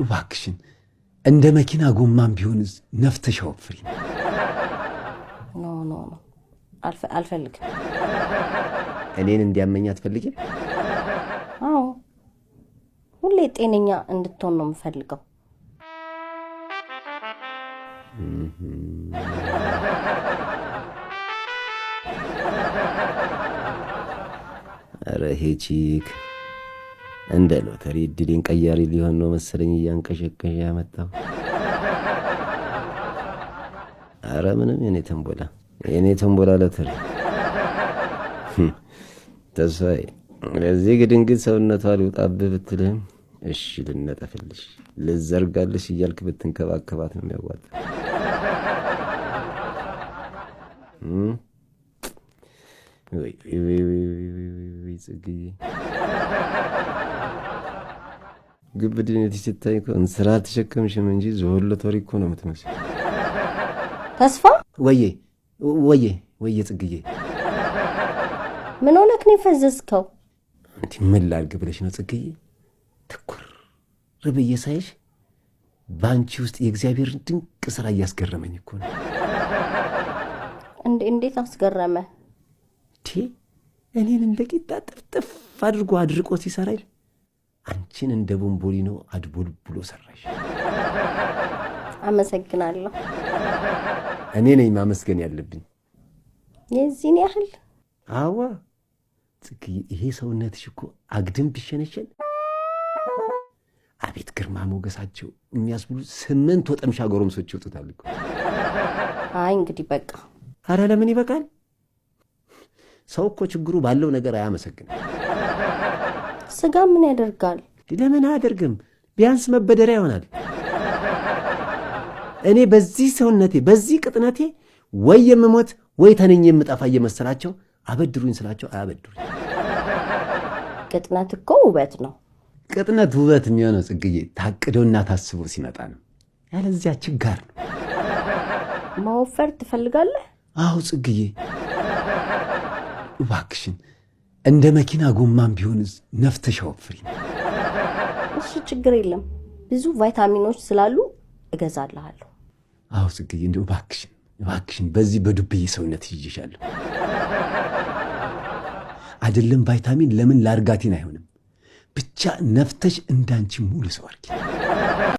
እባክሽን እንደ መኪና ጎማም ቢሆን ነፍተሽ አወፍሪኝ። No, no, no፣ አልፈልግም። እኔን እንዲያመኝ አትፈልጊም? አዎ፣ ሁሌ ጤነኛ እንድትሆን ነው የምፈልገው። ኧረ ይሄ chick እንደ ሎተሪ እድሌን ቀያሪ ሊሆን ነው መሰለኝ እያንቀሸቀሸ ያመጣው። ኧረ ምንም የኔ ተንቦላ፣ የኔ ተንቦላ ሎተሪ። ተስፋዬ ለዚህ ግድንግድ ሰውነቷ ልውጣብህ ብትልህም እሺ ልነጠፍልሽ ልዘርጋልሽ እያልክ ብትንከባከባት ነው የሚያዋጣ። ወይ ወይ ወይ ወይ ወይ ጽግዬ፣ ግብድነት ሲታይ እኮ እንስራ አልተሸከምሽም እንጂ ዝሆን ሎተሪ እኮ ነው የምትመስል። ተስፋ። ወዬ ወዬ ወዬ ጽግዬ። ምን ሆነክ ነው የፈዘዝከው? እንዲህ ምን ላድርግ ብለሽ ነው ጽግዬ? ትኩር ብዬ ሳይሽ በአንቺ ውስጥ የእግዚአብሔርን ድንቅ ስራ እያስገረመኝ እኮ ነው። እንዴት አስገረመ? እኔን እንደ ቂጣ ጥፍጥፍ አድርጎ አድርቆ ሲሰራኝ አንቺን እንደ ቦምቦሊኖ አድቦልቡሎ ሰራሽ። አመሰግናለሁ። እኔ ነኝ ማመስገን ያለብኝ። የዚህን ያህል? አዋ ጽግዬ፣ ይሄ ሰውነትሽ እኮ አግድም ቢሸነሸን አቤት ግርማ ሞገሳቸው የሚያስብሉ 8 ወጠምሻ ጎረምሶች ይወጡታል እኮ። አይ እንግዲህ በቃ። አረ ለምን ይበቃል? ሰው እኮ ችግሩ ባለው ነገር አያመሰግንም። ስጋ ምን ያደርጋል? ለምን አያደርግም? ቢያንስ መበደሪያ ይሆናል። እኔ በዚህ ሰውነቴ በዚህ ቅጥነቴ ወይ የምሞት ወይ ተነኝ የምጠፋ እየመሰላቸው አበድሩኝ ስላቸው አያበድሩኝ። ቅጥነት እኮ ውበት ነው። ቅጥነት ውበት የሚሆነው ጽግዬ ታቅዶና ታስቦ ሲመጣ ነው። ያለዚያ ችጋር ነው። መወፈር ትፈልጋለህ? አዎ ጽግዬ፣ እባክሽን እንደ መኪና ጎማም ቢሆን ነፍተሽ አወፍሪኝ። እሺ ችግር የለም፣ ብዙ ቫይታሚኖች ስላሉ እገዛልሃለሁ። አዎ ጽግዬ፣ እንደው እባክሽን እባክሽን በዚህ በዱብዬ ሰውነት ይዤሻለሁ። አይደለም ቫይታሚን ለምን ላርጋቲን አይሆንም? ብቻ ነፍተሽ እንዳንቺ ሙሉ ሰው አድርጊ።